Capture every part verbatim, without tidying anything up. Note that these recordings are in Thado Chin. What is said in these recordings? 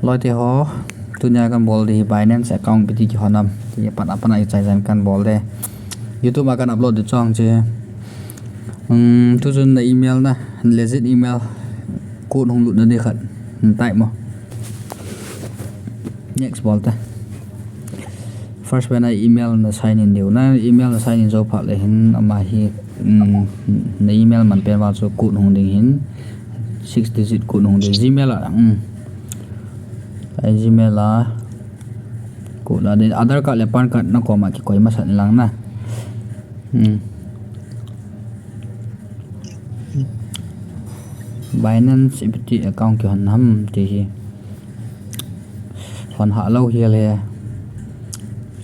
Loi te ho, tunia kan bol di hi Binance account ipi ti kihon ham ti apat apat a ichai chan kan bol de. YouTube a kan upload di chong che. Um, tu chun na email na, legit email, code hung lut na di khat. Hmm, type mo. Next bol te. First pen a email na sign in diu. Na email na sign in jou phat le hin ama hi, um, na email man pen va chu code hung ding hin. Six digit code hung ding. Gmail a, um. Ai Gmail a. Code la ding. Aadhaar card le PAN card na koma kikoi masat lang na. Hmm. Binance ipi ti account kihon ham ti hi. Hon ha lou hi le.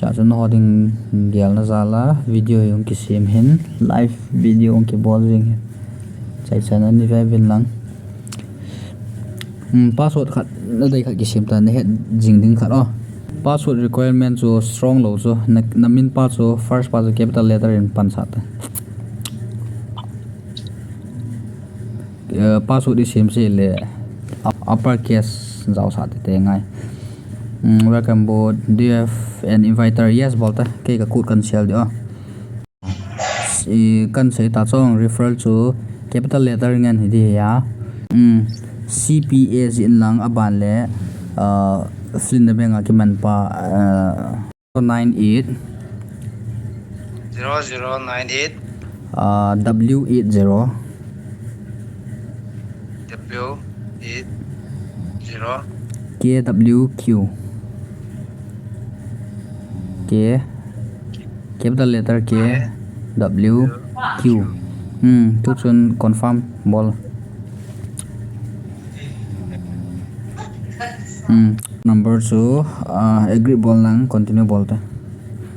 Cha chu na ho ding gel na jal a video hi hung kisem hin, live video hung kibol jing hin. Chai chan a ni ve vin lang. Hmm, password khat, na dei khat kisem ta, na het jing ding khat o. Password requirement chu strong lou chu, na, na min pa chu, first pa chu capital letter in pan sah ta. Eh, password i sem se le up-, upper case jao sah te te ngai. Hmm, welcome board, D F and inviter, yes bol ta, kei ka code kan share di o. I kan sei ta chong referral chu capital letter ngen hi di hi a. Um, C P A jin lang aban le, uh, Flin na beng a kiman pa, uh, nine eight. Zero zero nine eight. Uh, W eight zero. W eight zero. K W Q. K, capital letter K, W Q. Hmm, tu chun confirm bol. Hmm, number chu, ah, agree bol lang, continue bol te.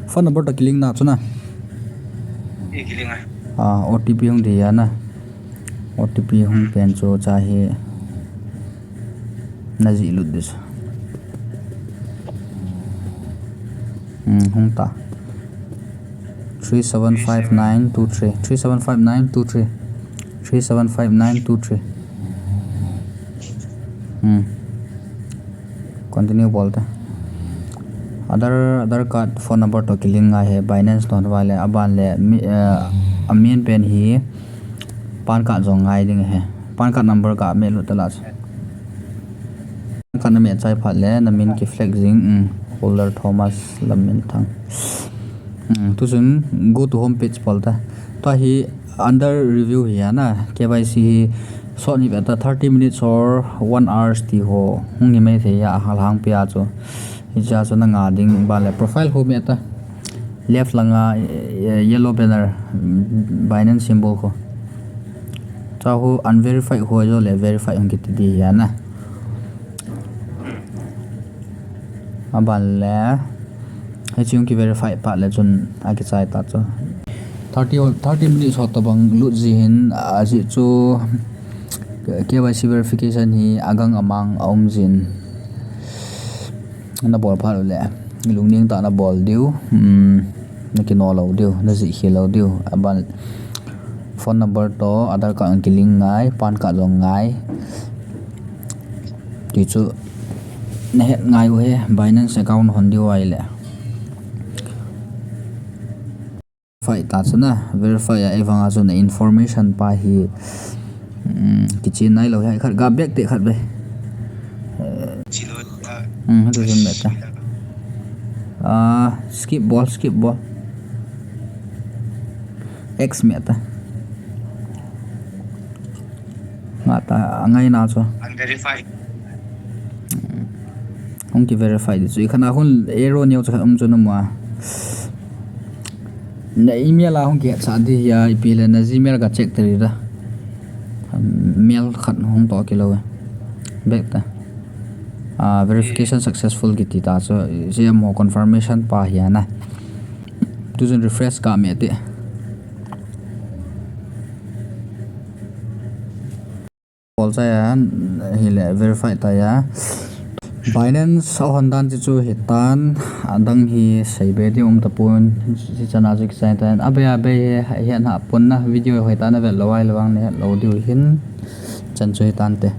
Phone number to kilink na chu na. Kilink a. Ah, O T P hung di ya na. O T P hung pen chu cha hi na ji lut dis. Hmm, hung ta. Three seven five nine two three. Three seven five nine two three. Three seven five nine two three. Hmm. Continue bol te. Aadhaar, Aadhaar card phone number to kilink ngai he Binance to va le aban le mi, eh, a main pen hi PAN card jong ngai ding he. PAN card number ka me lut ta la. PAN card na me chai phat le na min ki flag jing, um, holder Thomas Lamminthang. Um, tu chun go to home page bol ta. Tua hi under review hi a na, K Y C hi sot ni beta thirty minutes or one hours ti ho hung ni mai thei a, a hal hang pia chu. Hicha chu na nga ding ba le profile ho me ta. Left langa, eh, yellow banner, mm, Binance symbol ho. Cha ho unverified ho jo le verify hung kiti di hi a na. Aban le, hiche hung ki verify phat le chun akichai ta chu. Thirty, thirty minutes ho tabang lut ji hin, ajeh chu K Y C verification hi agang amang a um jin. Na bol phat le, lungning tah na bol diu, um, na kino lou diu, na jih khel lou diu. Aban phone number to Aadhaar card kilink ngai, PAN card jong ngai. Ti chu na het ngai u he, Binance account hon diu ai le. Verify ta chu na, verify a ei vang a chu na information pa hi, um, kichen nai lou hi khat ga back te khat be. Um, hatu jin me ta. Ah, skip bol, skip bol. X me ta. Nga ta, angai na chu. Unverified. Hung ki verify di chu. I khan a hun error neo chu khat um chu na mu a. Na email a hung ki het sa di ya ipi le na Gmail ka check teri da. Mail khat hung to ki lo. Back ta. Ah, verification successful kiti ta chu. Siamo confirmation pa hi a na. Tu chun refresh ka me te. Bol chai a, hile verify ta ya. Binance a hon dan chu chu hitan, adang hi sei be di um tapon, hichana chu kichai tan. Abe abe hi, hi na pon na video hoi ta na vet lou ai lou vang ne lou diu hin. Chan chu hitan te.